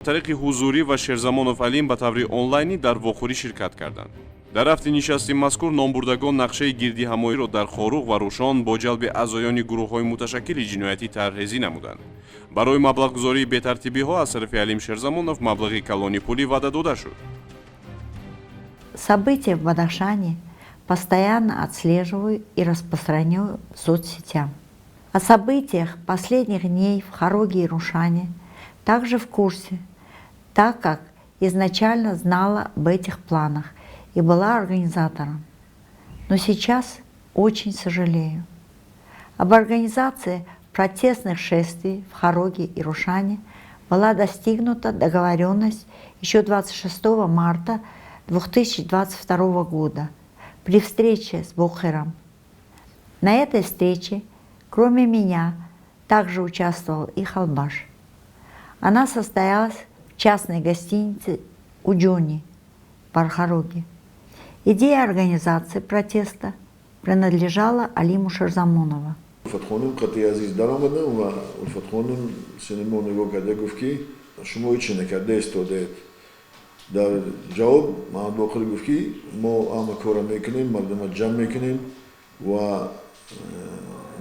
Тариқи ҳузурӣ ва Шерзамонов Алим ба таври онлайнӣ дар вохӯрӣ ширкат карданд. Дар рафти нишасти мазкур номбурдагон нақшаи гирдиҳамоиро дар Хоруғ ва Рӯшон бо ҷалби аъзоёни гурӯҳҳои муташаккили ҷиноятӣ тарҳрезӣ намуданд. Барои маблағгузории бетартибиҳо аз тарафи Алим Шерзамонов маблағи калони пулӣ ваъда дода шуд. События в Бадахшане постоянно отслеживаю и распространяю в соцсетях. О событиях последних дней в Хороге и Рушане также в курсе, так как изначально знала об этих планах и была организатором. Но сейчас очень сожалею. Об организации протестных шествий в Хороге и Рушане была достигнута договоренность еще 26 марта 2022 года при встрече с Бокером. На этой встрече, кроме меня, также участвовал и Халбаш. Она состоялась в частной гостинице у Джонни в Хороге. Идея организации протеста принадлежала Алиму Шерзамонову. Улфатхоним қати Азиз даромадам ва Улфатхоним сини мо нигоҳ карда гуфт, ки шумо ҳечи накарда истодаед. Дар ҷавоб Муҳаммадбоқир гуфт, ки мо ҳама корро мекунем, мардума ҷамъ мекунем ва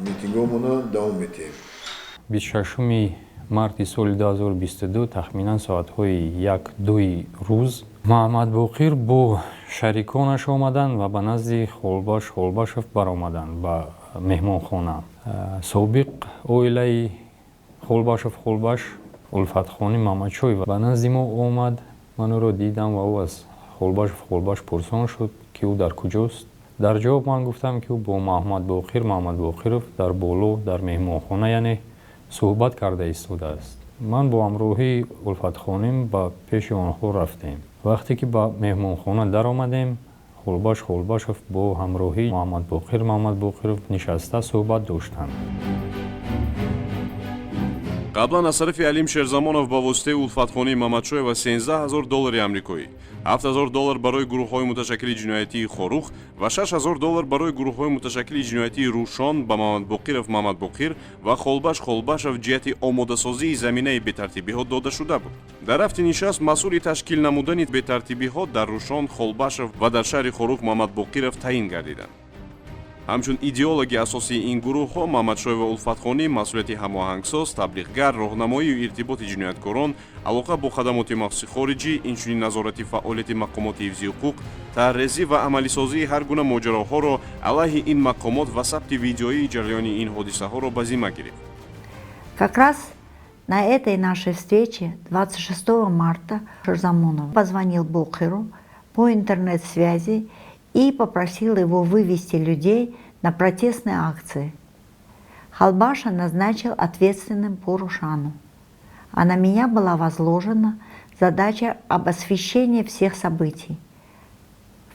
митингҳомона давом медиҳем. 26 марти соли 2022, тахминан соатҳои 1-2 рӯз, Муҳаммадбоқир бо шариконаш омаданд ва ба назди Холбаш Холбашов баромаданд ба меҳмонхона. Собиқ оилаи Холбашов Холбаш, Улфатхони Мамадшоева, ба назди мо омад. Ман ӯро дидам ва ӯ аз Холбашов Холбаш пурсон шуд, ки ӯ дар куҷост. Дар ҷавоб ман гуфтам, ки ӯ бо Муҳаммадбоқир Муҳаммадбоқиров дар боло, дар меҳмонхона, яъне суҳбат карда истодааст. Ман бо ҳамроҳии Улфатхоним ба пеши онҳо рафтем. Вақте ки ба меҳмонхона даромадем, Холбаш Холбашов бо ҳамроҳии Муҳаммадбоқир Муҳаммадбоқиров нишаста суҳбат доштанд. Қаблан аз тарафи Алим Шерзамонов ба воситаи Улфатхонии Мамадшоева 13 ҳазор доллари амрикоӣ, 7 ҳазор доллар барои гурӯҳҳои муташаккили ҷиноятии Хоруғ ва 6 ҳазор доллар барои гурӯҳҳои муташаккили ҷиноятии Рӯшон ба Мамадбоқиров Мамадбоқир ва Холбаш Холбашов ҷиҳати омодасозии заминаи бетартибиҳо дода шуда буд. Дар рафти нишаст масъули ташкил намудани бетартибиҳо дар Рӯшон Холбашов ва дар шаҳри Хоруғ Мамадбоқиров таъин гардиданд. Ҳамчун идеологи асосии ин гурӯҳҳо Мамадшоева Улфатхонӣ масъулияти ҳамоҳангсоз, таблиғгар, роҳнамоию иртиботи ҷинояткорон, алоқа бо хадамоти махсуси хориҷӣ, инчунин назорати фаъолияти мақомоти ҳифзи ҳуқуқ, тарҳрезӣ ва амалисозии ҳар гуна моҷароҳоро алайҳи ин мақомот ва сабти видеоии ҷараёни ин ҳодисаҳоро ба зимма гирифт. Как раз на этой нашей встрече 26 марта Шерзамонов позвонил Бокеру по интернет-связи и попросил его вывести людей на протестные акции. Халбаша назначил ответственным по Рушану. А на меня была возложена задача об освещении всех событий.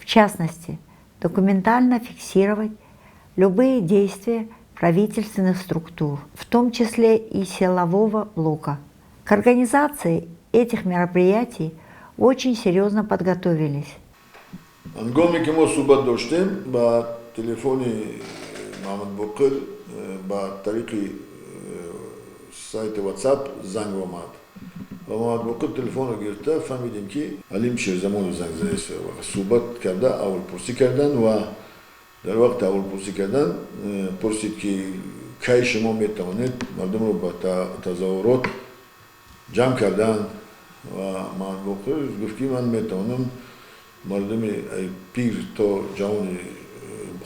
В частности, документально фиксировать любые действия правительственных структур, в том числе и силового блока. К организации этих мероприятий очень серьезно подготовились. Ҳангоме ки мо суҳбат доштем, ба телефони Муҳаммадбоқир ба тариқи сайти WhatsApp занг омад ва Муҳаммадбоқир телефонро гирифта, фаҳмидем, ки Алим Шерзамонов занг задааст. Суҳбат карда, аҳволпурсӣ карданд ва дар вақти аҳволпурсӣ кардан пурсид, ки кай шумо метавонед мардумро ба тазоҳурот ҷамъ кардан. Ва Муҳаммадбоқир гуфт, ки ман метавонам мардуми пир то ҷавони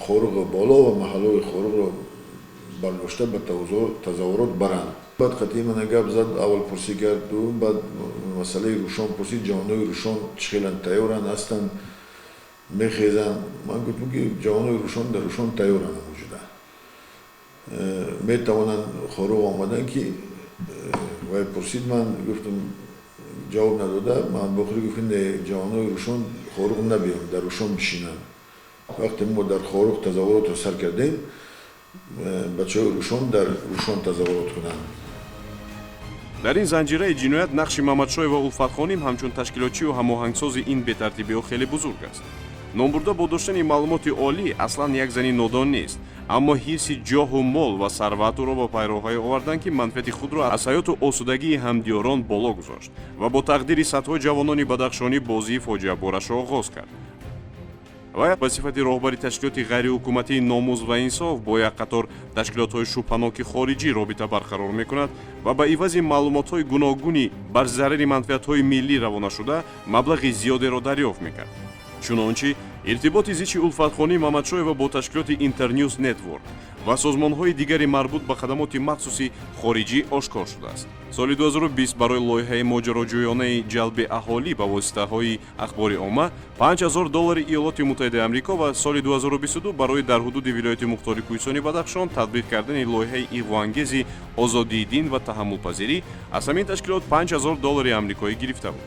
Хоруғ боло ва маҳаллои Хоруғро бардошта ба тазоҳурот баранд. Баъд қатъи мана гап зад, аҳволпурсӣ кард, баъд масъалаи Рӯшон пурсид: ҷавонои Рӯшон чӣ хеланд, тайёранд, ҳастанд, мехезанд? Ман гуфтам, ки ҷавонои Рӯшон дар Рӯшон тайёранд, мавҷуда, метавонанд Хоруғ омадан. Ки вай пурсид, ман гуфтам, ҷавоб надода, Муҳаммадбоқир гуфт, не, ҷавонои Рӯшон Хоруғ набиёнд, дар Рӯшон бишинанд. Вақте мо дар Хоруғ тазоҳуротро сар кардем, бачаҳои Рӯшон дар Рӯшон тазоҳурот кунанд. Дар ин занҷираи ҷиноят нақши Мамадшоева Улфатхоним ҳамчун ташкилотчиву ҳамоҳангсози ин бетартибиҳо хеле бузург аст. Номбурда бо доштани маълумоти олӣ аслан як зани нодон нест, аммо ҳирси ҷоҳу мол ва сарват ӯро ба пайроҳае оварданд, ки манфиати худро аз ҳаёту осудагии ҳамдиёрон боло гузошт ва бо тақдири садҳо ҷавонони бадахшонӣ бозии фоҷиаборашро оғоз кард. Вай ба сифати роҳбари ташкилоти ғайриҳукуматии «Номус ва инсоф» бо як қатор ташкилотҳои шубҳаноки хориҷӣ робита барқарор мекунад ва ба ивази маълумотҳои гуногуни бар зарари манфиатҳои миллӣ равона шуда маблағи зиёдеро дарёфт мекард. Чунончи, иртиботи зичи Улфатхоним Мамадшоева бо ташкилоти «Интернюс Нетворк» ва созмонҳои дигари марбут ба хадамоти махсуси хориҷӣ ошкор шудааст. Соли 2020 барои лоиҳаи моҷароҷӯёнаи ҷалби аҳолӣ ба воситаҳои ахбори омма 5000 доллари Иёлоти Муттаҳидаи Амрико ва соли 2022 барои дар ҳудуди вилояти мухтори Кӯҳистони Бадахшон татбиқ кардани лоиҳаи иғвоангези озодии дин ва таҳаммулпазирӣ аз ҳамин ташкилот 5000 доллари амрикоӣ гирифта буд.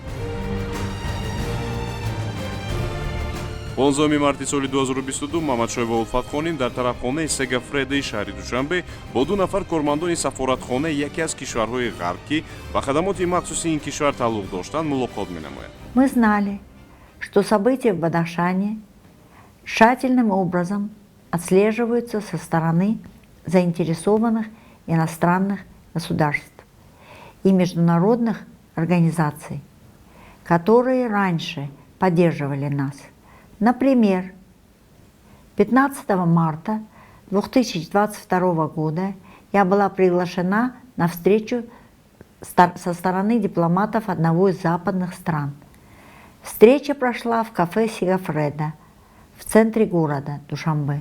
15 марти соли 2022 Мамадшоева Улфатхоним дар тарафхонаи Сегафредаи шаҳри Душанбе бо ду нафар кормандони сафоратхонаи яке аз кишварҳои ғарб, ки ба хадамоти махсуси ин кишвар тааллуқ доштанд, мулоқот менамояд. Мы знали, что события в Бадахшане тщательным образом отслеживаются со стороны заинтересованных иностранных государств и международных организаций, которые раньше поддерживали нас. Например, 15 марта 2022 года я была приглашена на встречу со стороны дипломатов одного из западных стран. Встреча прошла в кафе «Сегафредо» в центре города Душанбе.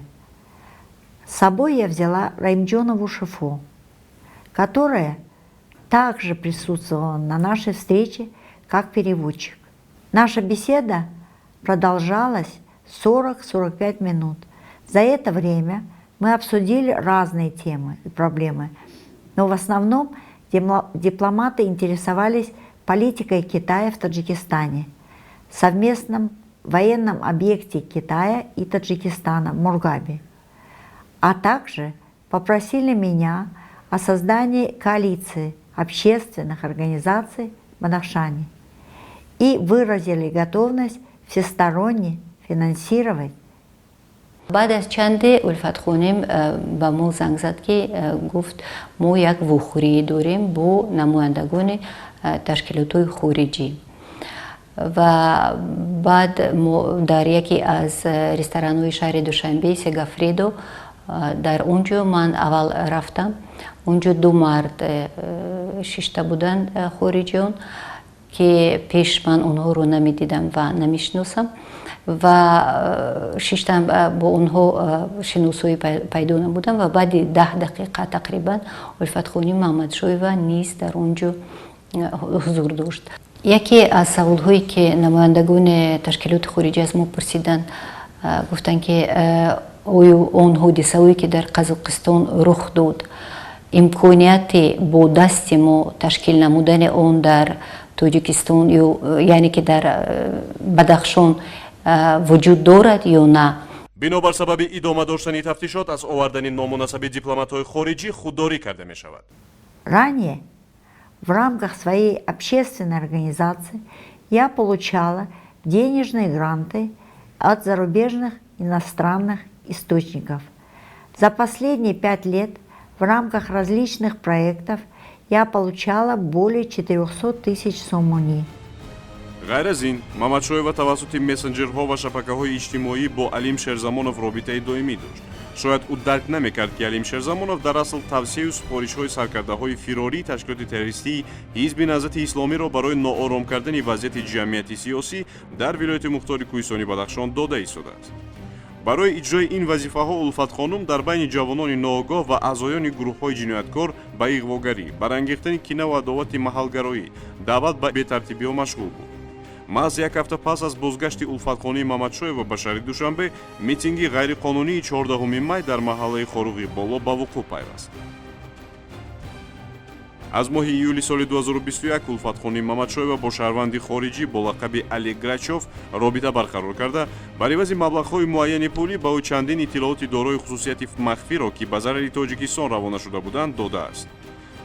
С собой я взяла Раимджонову Шифо, которая также присутствовала на нашей встрече как переводчик. Наша беседа продолжалась 40-45 минут. За это время мы обсудили разные темы и проблемы, но в основном дипломаты интересовались политикой Китая в Таджикистане, совместном военном объекте Китая и Таджикистана в Мургабе, а также попросили меня о создании коалиции общественных организаций в Бадахшане и выразили готовность всесторонне финансировать. Баъд аз чанде Улфатхоним ба мо занг зад, ки гуфт, мо як вохӯрӣ дорем бо намояндагони ташкилотҳои хориҷӣ. Ва баъд мо дар яке аз ресторанҳои шаҳри Душанбе, Сегафредо, дар он ҷо ман аввал рафтам. Он ҷо ду мард шишта буданд, хориҷиён, ки пеш ман онҳоро намедидам ва намешиносам. Ва шиштам, бо онҳо шиносоӣ пайдо намудам ва баъди 10 дақиқа тақрибан Улфатхоним Маҳмадшоева низ дар он ҷо ҳузур дошт. Яке аз саволҳое, ки намояндагони ташкилоти хориҷӣ аз мо пурсиданд, гуфтанд, ки оё он ҳодисаҳое, ки дар Қазоқистон рух дод, имконияти бо дасти мо ташкил намудани он дар Тоҷикистон ё яъне ки дар Бадахшон вуҷуд дорад ё на. Бинобар сабаби идома доштани тафтишот аз овардани ному насаби дипломатҳои хориҷӣ худдорӣ карда мешавад. Ранее в рамках своей общественной организации я получала денежные гранты от зарубежных иностранных источников. За последние 5 лет в рамках различных проектов я получала более 400 тысяч сомони. Ғайр аз ин, Мамадшоева тавассути мессенҷерҳо ва шабакаҳои иҷтимоӣ бо Алим Шерзамонов робитаи доимӣ дошт. Шояд ӯ дарк намекард, ки Алим Шерзамонов дар асл тавсияю супоришҳои саркардаҳои фирории ташкилоти террористии Ҳизби Наҳзати Исломиро барои ноором кардани вазъияти ҷамъияти сиёсӣ дар вилояти мухтори Кӯҳистони Бадахшон дода истодааст. Барои иҷрои ин вазифаҳо Улфатхонум дар байни ҷавонони ноогоҳ ва аъзоёни гурӯҳҳои ҷинояткор ба иғвогарӣ, барангехтани кинаву адовати маҳалгароӣ, даъват ба бетартибиҳо машғул буд. Маҳз як ҳафта пас аз бозгашти Улфатхоним Мамадшоева ба шаҳри Душанбе митинги ғайриқонунии 14 май дар маҳаллаи Хоруғи Боло ба вуқӯъ пайваст. Аз моҳи июли соли 2021 Улфатхоним Мамадшоева бо шаҳрванди хориҷӣ бо лақаби Олег Грачов робита барқарор карда, бар ивази маблағҳои муайяни пулӣ ба ӯ чандин иттилооти дорои хусусияти махфиро, ки ба зарари Тоҷикистон равона шуда буданд, додааст.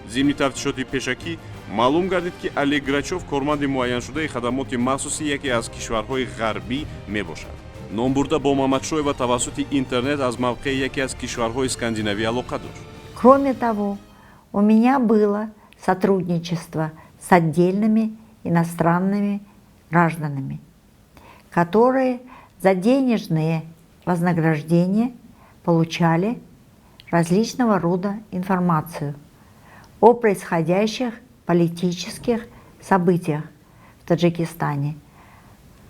Зимни тафтишоти пешакӣ маълум гардид, ки Олег Грачов корманди муайяншудаи хадамоти махсуси яке аз кишварҳои ғарбӣ мебошад. Номбурда бо Мамадшоева тавассути интернет аз мавқеи яке аз кишварҳои Скандинавӣ алоқа дошт. Кроме того, у меня было сотрудничество с отдельными иностранными гражданами, которые за денежные вознаграждения получали различного рода информацию о происходящих политических событиях в Таджикистане,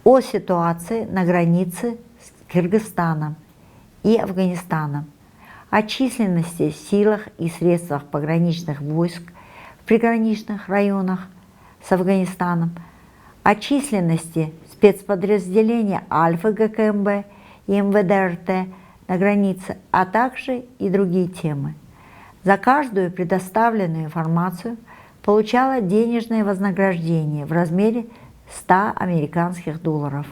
о ситуации на границе с Кыргызстаном и Афганистаном, о численности, силах и средствах пограничных войск в приграничных районах с Афганистаном, о численности спецподразделения Альфа ГКНБ и МВД РТ на границе, а также и другие темы. За каждую предоставленную информацию получала денежное вознаграждение в размере 100 американских долларов.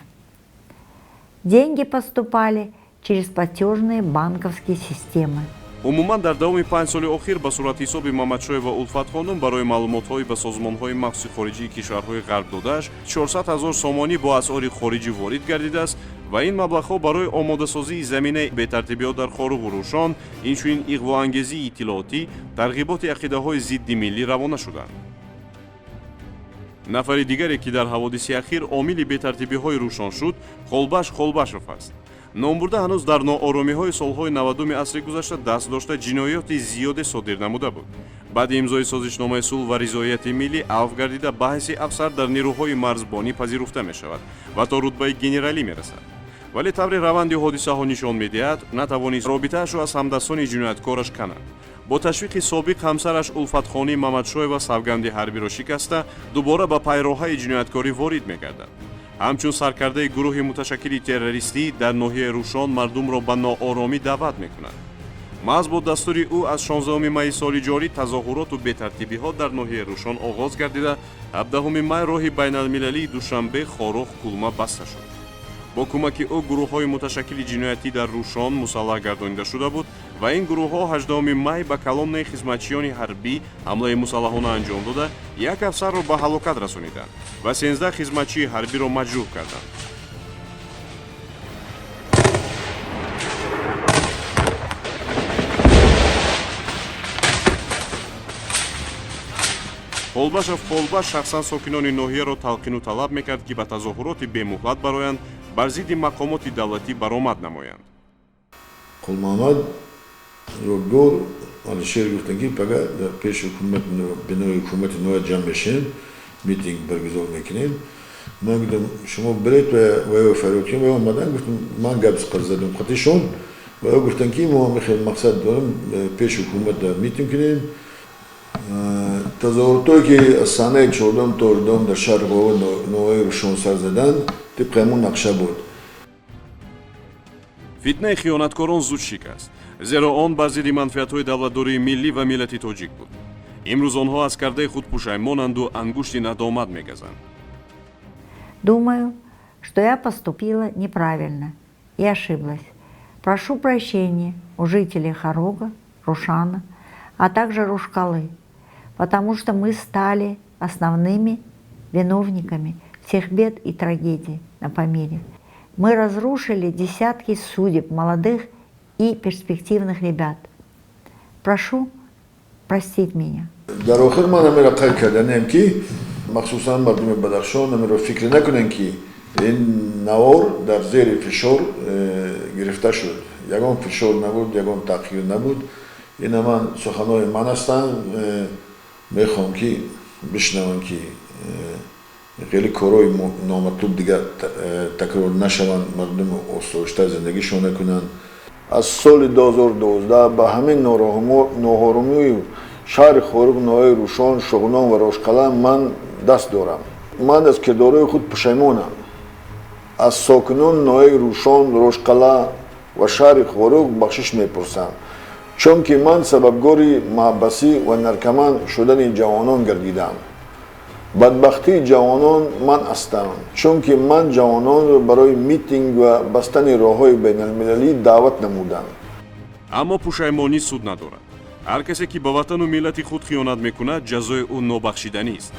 Деньги поступали через платежные банковские системы. Умуман, дар давоми 5 соли охир ба суратҳисоби Мамадшоева Улфатхонум барои маълумотҳои ба созмонҳои махсуси хориҷии кишварҳои ғарб додааш 400 ҳазор сомонӣ бо асъори хориҷӣ ворид гардидааст ва ин маблағҳо барои омодасозии заминаи бетартибиҳо дар Хоруғу Рӯшон, инчунин иғвоангезии иттилоотӣ, тарғиботи ақидаҳои зидди миллӣ равона шуданд. Нафари дигаре, ки дар ҳаводиси ахир омили бетартибиҳои Рӯшон шуд, Холбаш Холбашов аст. Номбурда ҳанӯз дар нооромиҳои солҳои 90-уми асри гузашта даст дошта, ҷиноёти зиёде содир намуда буд. Баъди имзои созишномаи сулҳ ва ризоияти миллӣ авф гардида, ба ҳайси афсар дар нерӯҳои марзбонӣ пазируфта мешавад ва то рутбаи генералӣ мерасад. Вале тавре раванди ҳодисаҳо нишон медиҳад, натавонист робитаашро аз ҳамдастони ҷинояткораш канад. Бо ташвиқи собиқ ҳамсараш Улфатхонӣ Мамадшоева савганди ҳарбиро шикаста, дубора ба пайроҳаи ҷинояткорӣ ворид мегардад. Ҳамчун саркардаи гурӯҳи муташаккили террористӣ дар ноҳияи Рӯшон мардумро ба нооромӣ даъват мекунад. Маҳз бо дастури ӯ аз 16 майи соли ҷорӣ тазоҳуроту бетартибиҳо дар ноҳияи Рӯшон оғоз гардида, 17 май роҳи байналмилалии Душанбе, Хоруғ, Кулма баста шуд. Бо кӯмаки ӯ гурӯҳҳои муташаккили ҷиноятӣ дар Рӯшон мусаллаҳ гардонида шуда буд ва ин гурӯҳҳо 18 май ба колоннаи хизматчиёни ҳарбӣ ҳамлаи мусаллаҳона анҷом дода, як афсарро ба ҳалокат расониданд ва 13 хизматчии ҳарбиро маҷрӯҳ карданд. Холбашов Холбаш шахсан сокинони ноҳияро талқину талаб мекард, ки ба тазоҳуроти бемуҳлат бароянд, бар зидди мақомоти давлатӣ баромад намоянд. Қулмуҳаммад, Ёдгор, Алишер гуфтанд, ки пага дар пеши ҳукумат, бинои ҳукумати ноҳия ҷамъ мешем, митинг баргузор мекунем. Ман гуфтам, шумо биред ва ё фарёд кунем. Ва омадан, гуфтам, ман гап задам қатишон ва ё гуфтанд, ки мо хел мақсад дорем, пеши ҳукумат митинг кунем. Тазоҳуротое, ки аз санаи 14 то 18 дар шаҳри ноҳияи Рӯшон сар заданд, тибқи ҳамон нақша буд. Фитнаи хиёнаткорон зуд шикаст, зеро он бар зидди манфиатҳои давлатдории миллӣ ва миллати тоҷик буд. Имрӯз онҳо аз кардаи худ пушаймонанду ангушти надомат мегазанд. Думаю, что я поступила неправильно и ошиблась. Прошу прощения у жителей Хорога, Рушана, а также Рушкалы, потому что мы стали основными виновниками всех бед и трагедий на Памире. Мы разрушили десятки судеб молодых и перспективных ребят. Прошу простить меня. Дар охир ман ҳамеро қайд карданем, ки махсусан мардуми Бадахшон ҳамеро фикр накунем, ки ин навор дар зери фишор гирифта шуд. Ягон фишор набуд, ягон таъхир набуд. Ина ман суханҳои ман ҳастанд. Мехоҳам, ки бишнаванд, ки хеле корҳои номатлуб дигар такрор нашаванд, мардум осоишта зиндагишон накунанд. Аз соли 2012 ба ҳамин ноҳоромии шаҳри Хоруғ, ноҳияи Рӯшон, Шуғнон ва Рошқала ман даст дорам. Ман аз кирдорҳои худ пушаймонам. Аз сокинон ноҳияи Рӯшон, Рошқала ва шаҳри Хоруғ бахшиш мепурсам, чунки ман сабабгори маҳбасӣ ва наркоман шудани ҷавонон гардидам. Бадбахтии ҷавонон ман ҳастам, чунки ман ҷавононро барои митинг ва бастани роҳҳои байналмилалӣ даъват намудам. Аммо пушаймонӣ суд надорад. Ҳар касе, ки ба ватану миллати худ хиёнат мекунад, ҷазои ӯ нобахшиданист.